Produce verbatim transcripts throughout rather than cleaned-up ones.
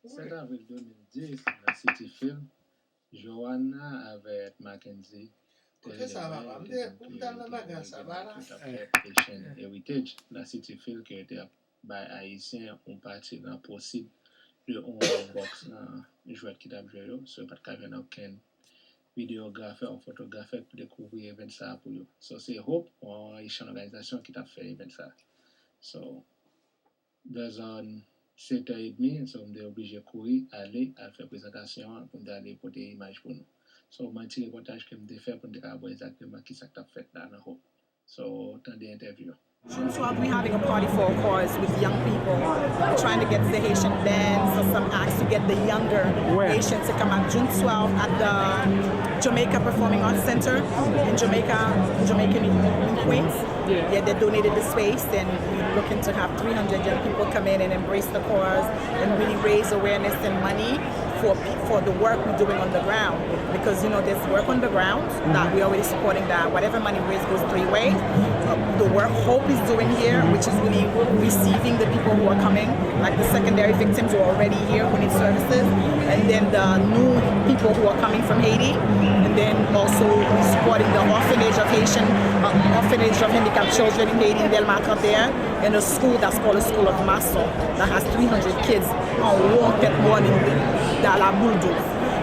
Sèt avril de mil dis, nan Citi Field, Joanna avèk Mackenzie te rele mwen, yo te di m ke yo te gen yon event yo t ap fè Haitian Heritage nan Citi Field, ke yo te ap bay Ayisyen yon pati nan pwosib de yon bòks nan jwèt ki t ap jwe yo. So, yo pa t ka jwenn okenn videografè ou fotografè pou te kouvri event sa a pou yo. So, se Hope, yon Haitian òganizasyon ki t ap fè event sa a. So, vè zòn sèt è edmi, so, m te oblije kouri ale, al fè prezantasyon an, pou m te ale pote imaj pou nou. So, mwen ti repòtaj ke m te fè pou n te ka wè egzakteman ki sa k t ap fèt la nan Hope. So, tande entèvyou an. June twelfth, we're having a party for a cause with young people. We're trying to get the Haitian bands or some acts to get the younger Haitians to come out. June twelfth at the Jamaica Performing Arts Center in Jamaica, in Jamaica, in Queens. Yeah, they donated the space, and we're looking to have three hundred young people come in and embrace the cause and really raise awareness and money for pe- for the work we're doing on the ground, because you know there's work on the ground that we're already supporting, that whatever money raised goes three ways. Uh, the work Hope is doing here, which is really receiving the people who are coming, like the secondary victims who are already here who need services, and then the new people who are coming from Haiti, and then also supporting the orphanage of Haitian, uh, orphanage of handicapped children in Haiti in Dèlma trant et un, and a school that's called a School of Maçon that has three hundred kids en haut, en tête morning, dans la boule d'eau.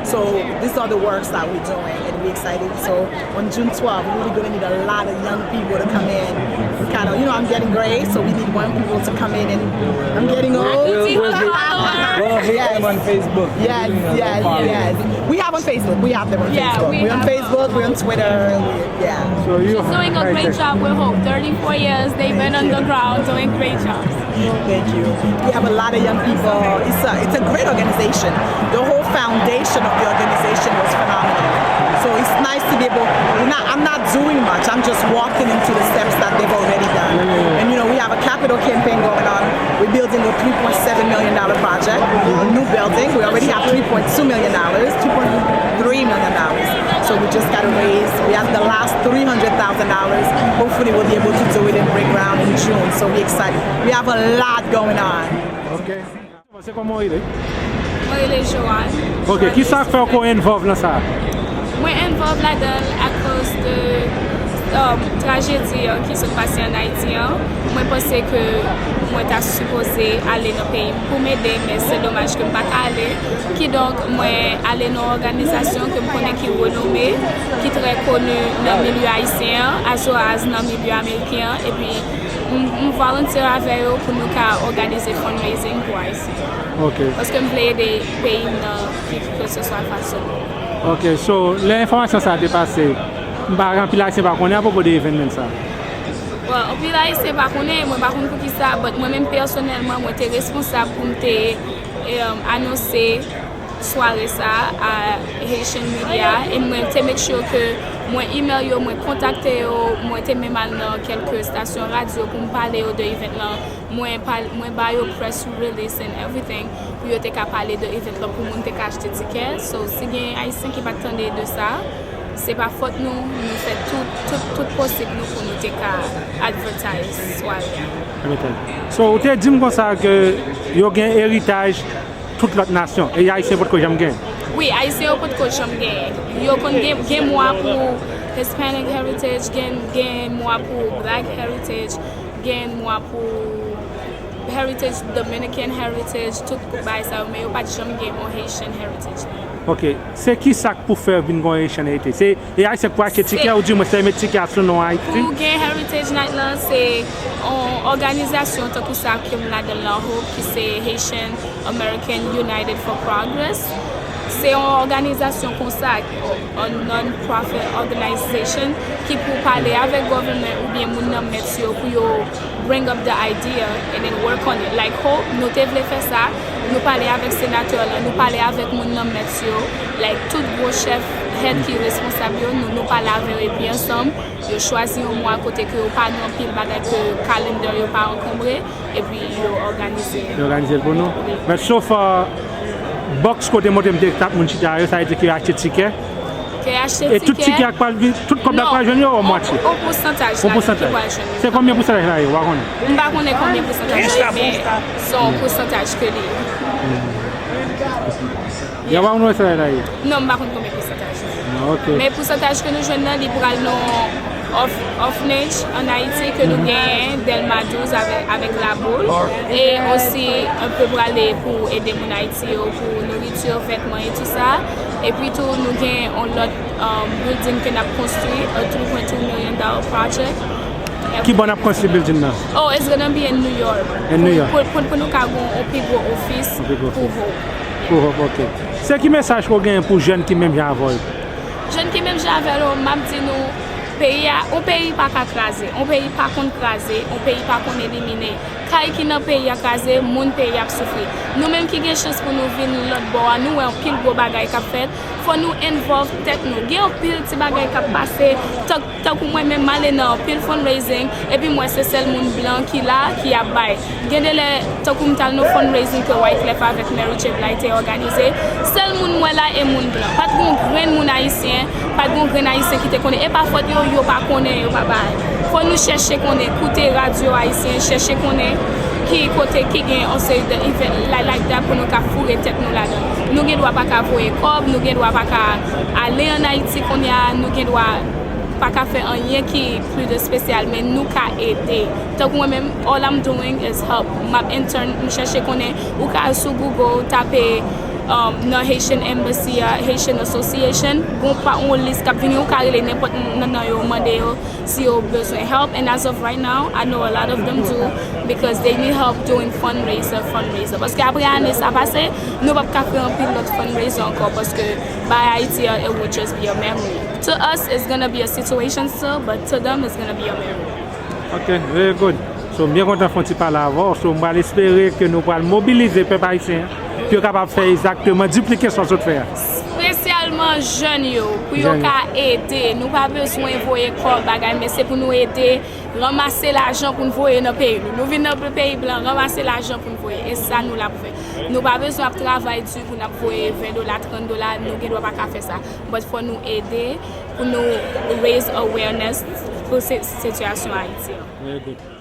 So these are the works that we're doing, and we're excited. So on June twelfth, we're really going to need a lot of young people to come in. Kind of, you know, I'm getting gray, so we need more people to come in, and I'm getting old. We'll, we'll hit, we'll hit them on Facebook. Yes, yes, yes. We have on Facebook. We have them on Facebook. We're on Facebook. We're on Twitter. Yeah. So you She's doing a great job with Hope. Thirty-four years, they've been on the ground doing great jobs. Thank you. We have a lot of young people. It's a, it's a great organization. The whole foundation of the organization was phenomenal. So it's nice to be able, we're not, I'm not doing much. I'm just walking into the steps that they've already done. And you know, we have a capital campaign going on. We're building a three point seven million dollar project, a new building. We already have three point two million dollars, two point three million dollars. So we just got to raise, we have the last three hundred thousand dollars. Hopefully we'll be able to do it and break ground in June. So we excited. We have a lot going on. Ok. Se kòman w rele? Mwen rele Joanne. Ok, ki sa k fè w ko involve nan sa? Mwen involve ladan l akoz de um, trajedi an ki sot pase an Ayiti an. Mwen panse ke mwen ta sipoze ale nan peyi m pou m ede, men se domaj ke m pa ka ale. Kidonk, mwen ale nan yon òganizasyon ke m konnen ki renome, ki trè koni nan milye ayisyen an, as well as nan milye ameriken an, epi m, m volunteer avè yo pou nou ka òganize fundraising pou Ayiti. Ok. Paske m vle ede peyi m nan ki ke se swa fason. Ok, so, lè enfòmasyon sa a te pase, m pa gen anpil Ayisyen pa konnen apwopo de evenman sa. Bon, anpil Ayisyen pa konnen, mwen pa konn poukisa, but mwen menm pèsonèlman, mwen te responsab pou m te um, anonse sware sa a Haitian Media, e mwen te make sure ke mwen email yo, mwen kontakte yo, mwen te menm al nan kèlke stasyon radyo pou m pale yo de event lan. Mwen, pal, mwen ba yo press release and everything pou yo te ka pale de event lan, pou moun te ka achte tikè. So, si gen Ayisyen ki pa t tande de sa, se pa fòt nou, nou fè tout, tout, tout posib nou pou nou te ka advertise sware a. Impeccable. So, ou te di m konsa ke yo gen eritaj tout lòt nasyon, e Ayisyen potko janm gen. Wi, Ayisyen yo potko janm gen. Yo konn gen, gen mwa pou Hispanic Heritage, gen, gen mwa pou Black Heritage, gen mwa pou Heritage, Dominican Heritage, tout bagay sa yo, men yo pa t janm gen yon Haitian Heritage. Ok, se ki sa k pou fè vin gen yon Haitian Heritage? Se, e Ayisyen k pou achte tikè, oudimwen se yo met tikè a sou non Ayiti? Pou gen Heritage Night lan, se yon òganizasyon tankou sa ke m ladan l lan, Hope, ki se Haitian American United for Progress. Se yon òganizasyon konsa, a non-profit organization, ki pou pale avèk government oubyen moun nan mèt yo pou yo bring up the idea and then work on it. Like Hope, nou te vle fè sa, nou pale avèk senatè lan, nou pale avèk moun nan mèt yo, like tout gwo chèf, head ki responsab yo, nou, nou pale avè yo epi ansanm, yo chwazi yon mwa kote ke yo pa gen anpil bagay ke calendar yo pa ankonbre, epi yo òganize. Yo òganize l pou nou. Wi. Men so far, box kote m te monte m te tap moun chita yo, sa vle di ke yo achte tikè. Ke yo achte tikè. E tout tikè ak pral vin, tout kòb la pral jwenn yo o mwatye? Non, yon pousantaj la ki pral jwenn yo. Se konbyen pousantaj la ye, w pa konnen? M pa konnen konbyen pousantaj la ye, men se yon pousantaj ke li ye. Gen pa konn wè sa la ye? Non, m pa konn konbyen pousantaj li ye. Ah, ok. Men pousantaj ke nou jwenn nan, li pral nan orph- orphanage an Ayiti ke nou genyen, Delma douz avèk, avèk Laboul. E osi, nou pral prale pou ede moun Ayiti yo, pou nouriti, vètman e tou sa. Epi tou, nou gen yon lòt um, building ke n ap konstwi, a two point two million dollar project. Kibò n ap konstwi building nan? Oh, it's gonna be in New York. In New York. Pou, pou, pou nou ka gen yon pi gwo ofis Pi gwo pou ofis. Hope. Pou Hope, ok. Se ki mesaj ke w genyen pou jèn ki menm jan avè w yo? Jèn ki menm jan avè nou, m ap di nou, peyi a, yon peyi pa ka kraze, yon peyi pa konn kraze, yon peyi pa konn elimine. Kay ki nan peyi a kraze, moun peyi a ap soufri. Nou menm ki gen chans pou nou vin lòt bò a, nou wè anpil gwo bagay k ap fèt. Fò nou involve tèt nou. Gen anpil ti bagay k ap pase, tank, tankou mwen menm, m ale nan anpil fundraising, epi m wè se sèl moun blan ki la, ki ap bay. Gen de lè, tankou m t al nan fundraising ke Wyclef avèk Mary J. Blige te òganize, sèl moun m wè la e moun blan. Pa t gen yon grenn moun ayisyen, pa t gen yon grenn ayisyen ki te konnen. E pa fòt yo, yo pa konnen, yo pa bay. Fò nou chèche konnen, koute radyo ayisyen, chèche konnen ki kote ki gen yon seri de event like, like that pou nou ka foure tèt nou ladan. Nou gen dwa pa ka voye kòb, nou gen dwa pa ka ale ann Ayiti kounye a, nou gen dwa pa ka fè anyen ki plis de espesyal, men nou ka ede. Tankou mwen menm, all I'm doing is help. M ap intern, m chèche konnen, ou ka al sou Google, tape um, nan Haitian Embassy a, Haitian Association, gon pa yon lis k ap vini, ou ka rele nenpòt nan nan yo, mande yo si yo bezwen help. And as of right now, I know a lot of them do because they need help doing fundraiser, fundraiser. Paske apre ane sa pase, nou p ap ka fè anpil lòt fundraiser ankò paske bay Ayiti a, it would just be a memory. To us, it's gonna be a situation still, but to them, it's gonna be a memory. Ok, very good. So, m byen kontan fè yon ti pale avè w. So, m pral espere ke nou pral mobilize pèp ayisyen an pou yo kapab fè egzakteman, diplike sa w sot fè a. Espesyalman jèn yo, pou yo ka ede. Nou pa bezwen voye kòb bagay, men se pou nou ede ranmase lajan pou n voye nan peyi nou. Nou vin nan peyi blan, ranmase lajan pou n voye. E sa nou la pou fè. Nou pa bezwen ap travay di pou n ap voye ven dola, trant dola, nou gen dwa pa ka fè sa. But fò nou ede pou nou raise awareness pou se- sitiyasyon Ayiti an. Very good.